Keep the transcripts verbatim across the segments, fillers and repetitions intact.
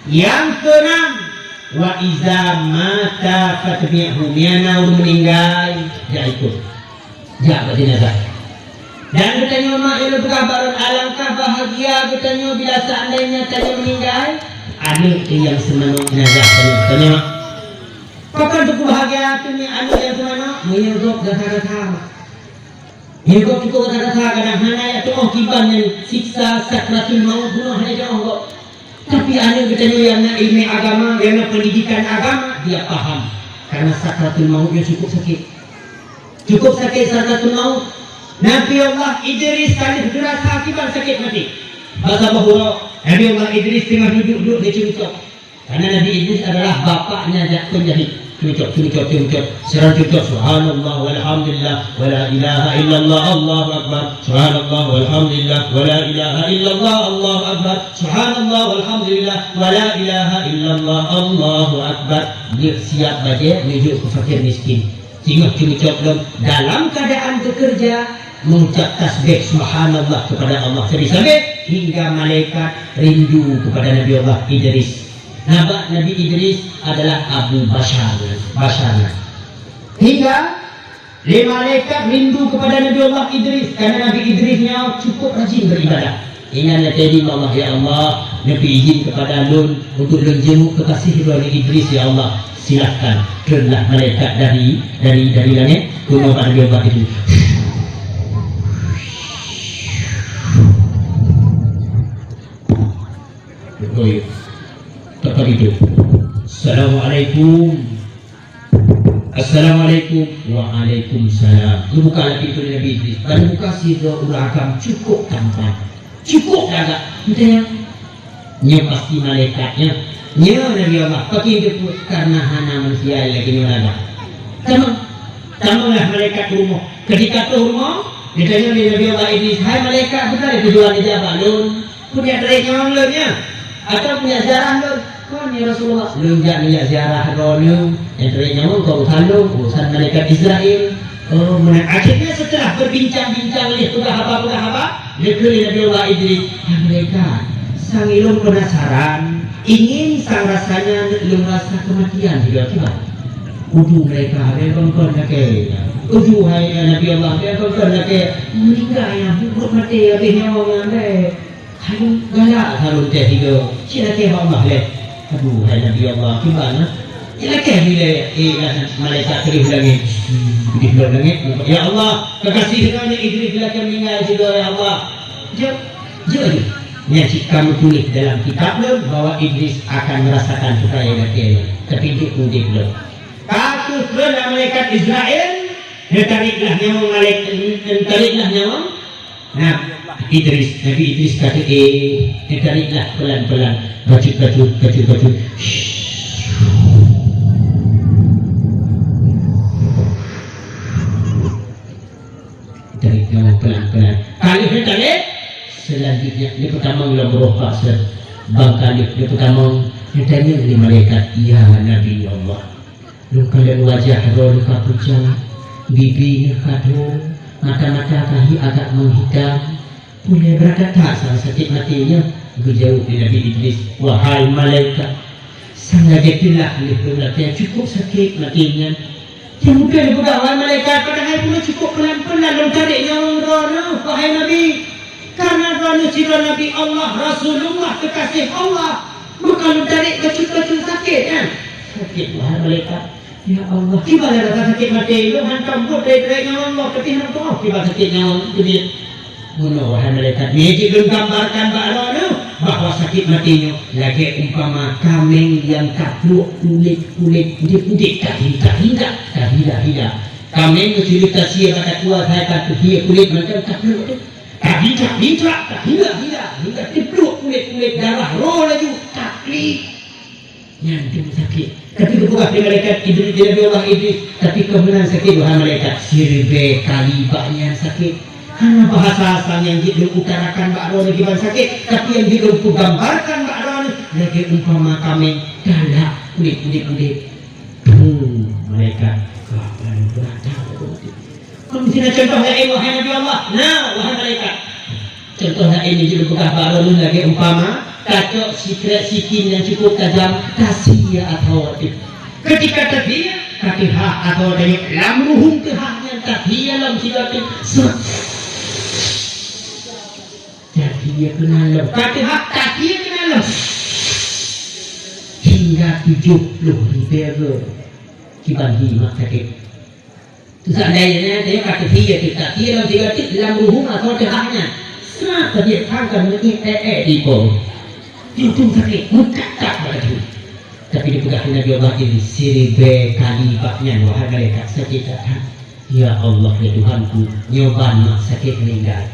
Nyang keunam, wa iza mata fattabi'hu, meunyoe na ureuëng meuninggai, jak ikot. Jak bak jenazah. Dan geutanyoe mak nyang peugah barô, alangkah bahagia geutanyoe bila seandainya tanyoe meuninggai, aneuëk teuh nyang seumanoe jenazah tanyoe. Tanyoe. Pakon teupeu bahagia teungoh aneuëk nyang seumanoe, meunyoe gob gata-gata mak. Nyoe gob cukôp gata-gata kadang hana jak tuoh kiban nyan siksa sakratul maut bunoe hana jak tuoh gob. Tapi aneuëk geutanyoe nyang na iéleumé agama, nyang na peundidikan agama, dia paham. Karena sakratul maut nyoe cukôp sakét. Cukôp sakét sakratul maut. Nabi Allah Idris ka lheueh geurasa kiban sakét maté. Bak saboh uroe, Nabi Allah Idris teungoh duduek-duduek di cuncok. Karena Nabi Idris adalah bapaknya jak penjahit. Cuncok, cuncok, cuncok. Seorang cuncok, subhanallah walhamdulillah wala ilaha illallah Allahu akbar. Subhanallah walhamdulillah wala ilaha illallah Allahu akbar. Subhanallah walhamdulillah wala ilaha illallah Allahu akbar. Dia siap bajée menuju ke fakir miskin. Singoh cuncok lom dalam keadaan bekerja, mengucap tasbih subhanallah kepada Allah sabe-sabe hingga malaikat rindu kepada Nabi Allah Idris. Nabak Nabi Idris adalah Abu Basyar, Basyar. Hingga lé malaikat rindu kepada Nabi Allah Idris, karena Nabi Idris nyoe cukup rajin beribadah. Ingat lé tadi Allah, "Ya Allah, neupeuizin kepada lôn untuk lôn jenguk kekasih lôn Idris, ya Allah." Silahkan, treunlah malaikat dari, dari, dari langét, keunoe bak Nabi Allah Idris. Betul. Tempat itu. Assalamualaikum. Assalamualaikum. Waalaikumsalam. Geubuka lé pintoe lé Nabi Idris. Bak geubuka sidroe ureuëng agam cukup tampan. Cukup gagah. Entah nyan. Nyoe pasti malaikat nyan. Nyoe Nabi Allah. Pakon teupeu karena hana manusia lagée nyoe gagah. Tamong. Tamonglah malaikat u rumoh. Ketika troh u rumoh, geutanyong lé Nabi Allah Idris, "Hai malaikat, peue tujuan neujak bak lôn?" Peue jak tarék nyawöng lôn nyan? Atawa peue jak ziarah lôn? Kon, ya Rasulullah, lôn jak neujak ziarah droeneuh. Nyang tarék nyawöng kon urusan lôn, urusan malaikat Israel. Oh, meunan. Akhirnya setelah berbincang-bincang lé peugah haba, peugah haba, geukheun lé Nabi Allah Idris, "Hai malaikat, sang ulôn penasaran, ingin sang rasanya lôn rasa kematian juga." Kiban? Udu malaikat, dia kon-kon lakée. Udu hai Nabi Allah, dia kon-kon lakée. Meuninggai, ya, buet maté habéh nyawöng nyan. Hai, galak harun teh tiga. Cit lakée bak Allah lé. Aduh, hai Nabi Allah, kiban na? Cit lakée bila, eh, malaikat keudeh langét. Hmm, keudeh langét. Ya Allah, kekasih kami Idris lakée meuninggai juga, ya Allah. Jeuet, jeuet, jeuet. Nyan cit ka meutuléh dalam kitab lôn bahwa Idris akan merasakan supaya lakée nyan. Tapi jeuet udeb lom. Ka keuh kheun malaikat Israel, neutariklah nyawöng malaikat, neutariklah nyawöng. Nah, Idris, Nabi Idris kata, "Eh, neutariklah pelan-pelan. Bacut, bacut, bacut, bacut." Tarik nyawöng pelan-pelan. Ka lheueh tarik, selanjutnya neupeutamong lom roh paksa. Bang ka lheueh neupeutamong, neutanyong lé malaikat, "Ya Nabi Allah, lôn kalon wajah droeneuh ka pucat, bibi neuh ka thô, mata-mata ka hi agak meuhitam. Peue lé brat that sang sakét maté nyoe?" Geujaweueb lé Nabi Idris, "Wahai malaikat, sang lagée teulah lheueh lôn lakée, cukup sakét maté nyan. Nyang mudah lôn peugah, wahai malaikat, padahai bunoe cukup pelan-pelan lôn tarék nyawöng droeneuh, wahai Nabi. Karena droeneuh sidroe Nabi Allah, Rasulullah, kekasih Allah. Maka lôn tarék bacut-bacut sakét nyan." Sakét, wahai malaikat. Ya Allah, kiban rasa sakét maté lôn, hantom buet dari-dari nyawöng lôn, tapi hantom kiban sakét nyawöng teubiet. Bunoe, wahai malaikat, nyoe jeuet lôn gambarkan bak droeneuh bahwa sakét maté nyoe lagée umpama kaméng nyang ka pluek kulét-kulét, udeb-udeb, ka hingga-hingga, ka hingga-hingga. Kaméng nyoe curi tasie bak takue, hai ka teuhie kulét mantong ka pluek tu. Ka bincak-bincak, ka hingga-hingga, hingga teupluek kulét-kulét, darah roh laju, ka klik. Nyan teuma sakét. Tapi geupeugah lé malaikat Idris, lé Nabi Allah Idris, tapi keuh meunan sakét, wahai malaikat, siribée kali bak nyan sakét. Hana bahasa asai nyang jeuet lôn utarakan bak droeneuh kiban sakét, tapi nyang jeuet lôn peugambarkan bak droeneuh lagée umpama kaméng galak kulét udeb-udeb. Tuh, malaikat, wah, paléng brat that. Kon meusti na cuntoh laén, wahai Nabi Allah? Na, wahai malaikat. Cuntoh laén nyang jeuet lôn peugah bak droeneuh lagée umpama Tacok sikrek sikin nyang cukup tajam, tasie ateueh teuh. Keutika tasie, tateuhah ateueh teuh, lam ruhueng teuhah nyan tasie lom sigoe teuh. Sret. Tasie keunan lom, tateuhah, tasie keunan lom. Hingga tujoh ploh ribèe goe kiban hi mak sakét. Seandainya dia kata dia, dia tak dia, dia tak lam ruhueng ateueh teuhah nyan. Seurat saja sangka meunyoe eh, eh, ipo. Itu sakét, muka tak pada tu. Tapi dipeugah Nabi Allah ini, "Siribèe kali bak nyan, wahai malaikat, sakét that." "Ya Allah, ya Tuhanku, nyoe ban mak sakét meuninggai."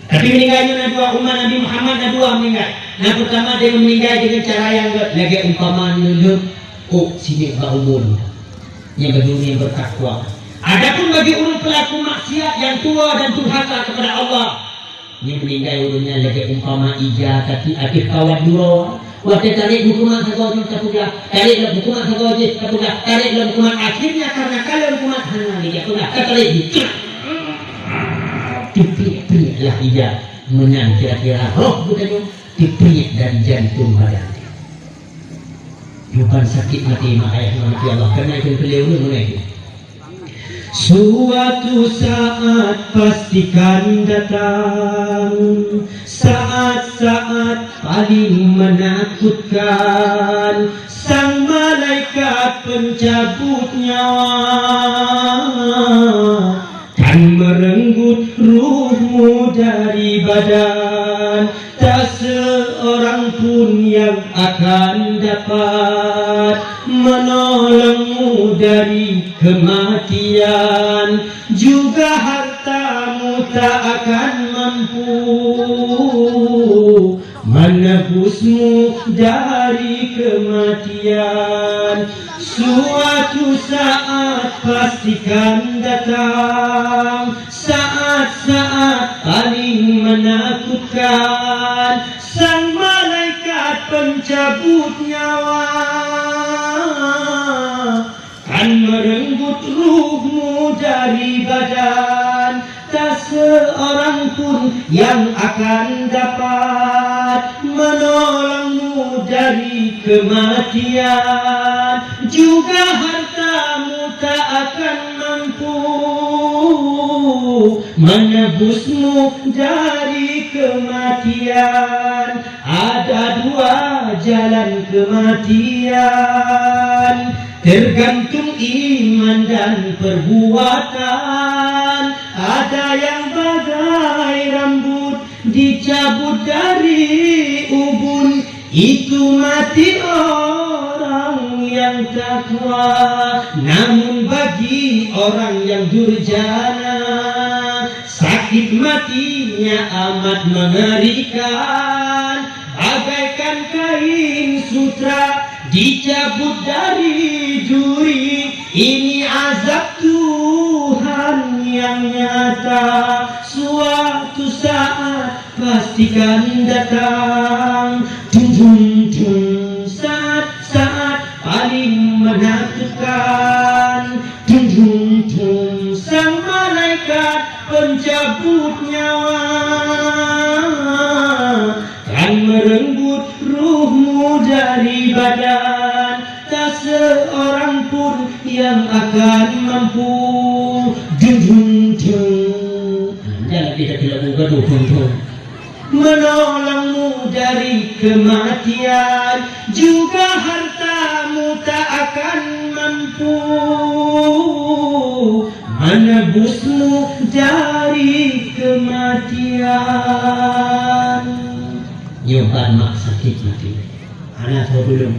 Tapi meuninggai nyoe na dua, umat Nabi Muhammad na dua meuninggai. Na peurtama, dia meuninggai dengan cara nyang lagèe umpama neuleueb ôk sineuk bak ubon. Nyang bagi ureueng nyang bertakwa. Adapun bagi ureueng pelaku maksiat yang tua dan durhaka kepada Allah, nyang meuninggai ureueng nyan lagèe umpama ija tapi ateueh kawat duroe. Watèe tarek bukon mak sagoe jih tapeugah, tarek lom bukon mak sagoe jih tapeugah, tarek lom bukon mak, akhirnya karena kalon bukon mak hana lé tapeugah, tatarek jih. Tipriek-priek lah ija, meunan kira-kira roh geutanyoe tipriek dari jantung badan. Bukan sakit mati mak ayah mati Allah, karena itu beliau ni mulai. Suatu saat pastikan datang, saat-saat paling menakutkan, sang malaikat pencabut nyawa akan merenggut ruhmu dari badan. Tak seorang pun yang akan dapat menolongmu dari kematian, juga hartamu tak akan mampu menebusmu dari kematian. Suatu saat pastikan datang, saat-saat paling menakutkan, sang malaikat pencabut nyawa akan merenggut ruhmu dari badan. Tak seorang pun yang akan dapat menolongmu dari kematian, juga hartamu tak akan mampu menebusmu dari kematian. Ada dua jalan kematian, tergantung iman dan perbuatan. Ada yang bagai rambut dicabut dari ubun, itu mati orang yang takwa. Namun bagi orang yang durjana, sakit matinya amat mengerikan, bagaikan kain sutra dicabut dari duri. Ini azab Tuhan yang nyata. Suatu saat pastikan datang. Dung, dung, dung, saat-saat paling menakutkan. Dung, dung, dung, sang malaikat pencabut nyawa akan merenggut ruhmu dari badan. Tak seorang pun yang akan mampu. Dung, dung, dung. Nah, jangan kita tidak buka dung, dung, dung. Menolongmu dari kematian, juga hartamu tak akan mampu menebusmu dari kematian. Nyoe ban mak sakét mati. Hana soe tulông.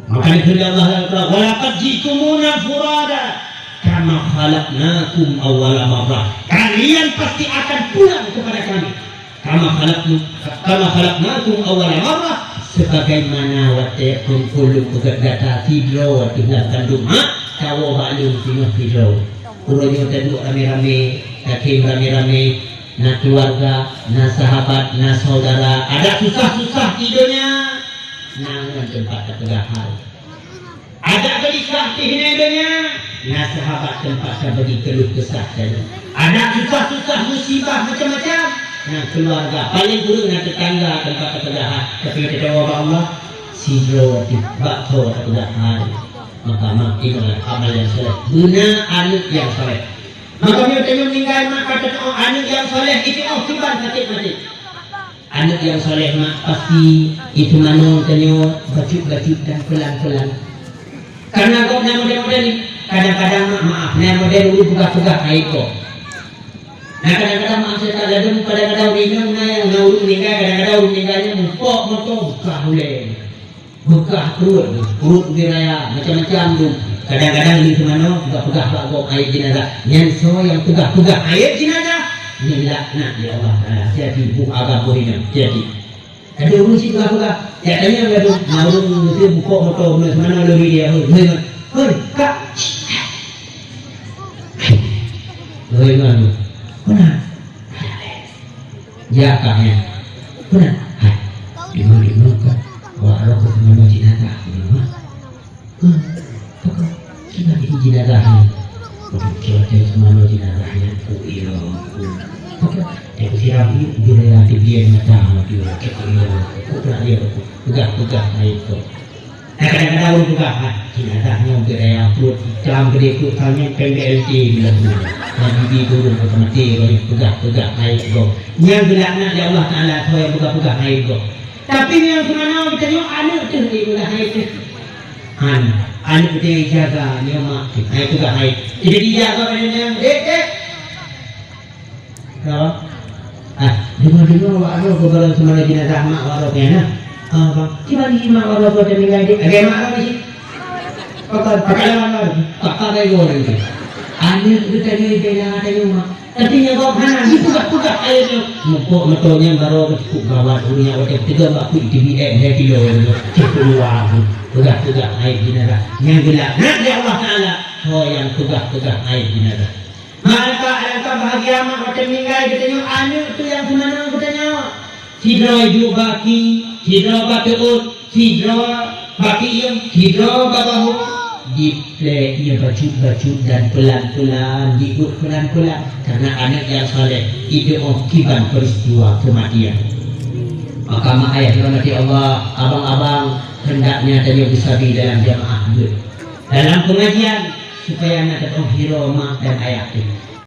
Maka dikheun lé Allah dalam Quran, "Wa laqad ji'tumuna furada kama khalaqnakum awwala marrah." Kalian pasti akan pulang kepada Kami. Kama khalaqnu-, kama khalaqnakum awwala marrah, sebagaimana watèe phôn ulôn peugöt gata sidroe ateueh lam kandông mak, kawoe bak lôn singoh sidroe. Uroe nyoe taduek ramé-ramé, takhém ramé-ramé, na keuluwarga, na sahabat, na saudara, adak susah-susah di donya, na ngon teumpat tapeugah hai. Adak geulisah di hinoe donya, na sahabat teumpat tabagi keuluh keusah tanyoe. Adak susah-susah musibah macam-macam, Na keuluwarga, paléng kureueng na teutangga teumpat tapeugah hai, tapi teudoa bak Allah, sidroe teuh bak tho tapeugah hai. Maka mak ingat amal nyang saleh. Beuna aneuk nyang saleh. Maka meunyoe tanyoe ninggai mak ka teudoa aneuk nyang saleh, itu oh kiban sakét maté. Aneuk nyang saleh mak pasti itu manoe tanyoe bacut-bacut dan pelan-pelan. Karena gobnyan model-model ni, kadang-kadang mak maaf, na model ureueng peugah-peugah hai gob. Nah, kadang-kadang maaf saya tak ladum, kadang-kadang ureueng inong na nyang na ureueng meninggai, kadang-kadang ureueng meninggai nyan mupok moto beukah ulèe. Beukah pruet, pruet ubé raya, macam-macam tu. Kadang-kadang di seumanoe peugah-peugah bak gob ayat jenazah. Nyan soe nyang peugah-peugah ayat jenazah, nyan laknat lé Allah Taala. Hati-hati, buh agam boh inong. Hati-hati. Ada ureueng cit peugah-peugah. Jak tanyong laju, na ureueng meusti mupok moto, na seumanoe lori dia. Hei, hei, hei, kak. Hei, man. Peuna? Ya, kak, ya. Peuna? Hai. Deungoe, deungoe, kak. Awak roh keu seumanoe jenazah. Deungoe. Hah, pakon? Kiban jih jenazah nyan? Pakon kiban jih seumanoe jenazah nyan? Ku iyo, ku. Pakon? Teusiram ié, bila ya teubiet mata, ku iyo, ku pula iyo, ku. Peugah-peugah hai gob. Nah, kadang-kadang ureueng peugah, "Ah, jenazah nyoe beu raya pruet, itam keudéh pruet, ka nyan péng B L T bilang tu. Nyan bibi turun ka maté, peugah-peugah hai gob." Nyan geulaknat lé Allah Taala, soe nyang peugah-peugah hai gob. Tapi nyang seumanoe geutanyoe aneuk teuh, eh, peugah hai teuh. Aneuk, aneuk geutanyoe jaga, nyoe mak teuh, hai peugah hai. Jadi jaga pada nyan, "Dek, dek." Kenapa? Ah, deungoe-deungoe awak roh keu barang seumanoe jenazah mak awak roh nyan, nah. Ah, bang, kiban jih mak awak roh keu teuh ninggai, dek. Lagèe mak roh jih. Pakon, pakon lawan roh, pakon lagèe gob lagèe. Aneuk geutanyoe bela tanyoe mak. Tapi nyan gob hana jipeugah-peugah ayat nyoe. Mupok moto nyan baroe cukup gawat, ureueng nyan watèe teuga bak kuit T B X hai kilo nyoe. Cit keuluwa tu. Peugah-peugah ayat jenazah. Nyan geulaknat lé Allah Taala. Soe nyang peugah-peugah ayat jenazah. Maka alangkah bahagia mak watèe meuninggai geutanyoe aneuk tu nyang seumanoe geutanyoe. Sidroe jok baki, sidroe bak teuôt, sidroe bak keuieng, sidroe bak bahô. Diplek nyoe bacut-bacut dan pelan-pelan, dibuet pelan-pelan. Karena aneuk nyang saleh, itu oh kiban peristiwa kematian. Maka mak ayah dirahmati Allah, abang-abang, hendaknya tanyoe beusabe dalam jamaah beuet. Dalam pengajian, supaya na teuôt hiroe mak dan ayah teuh.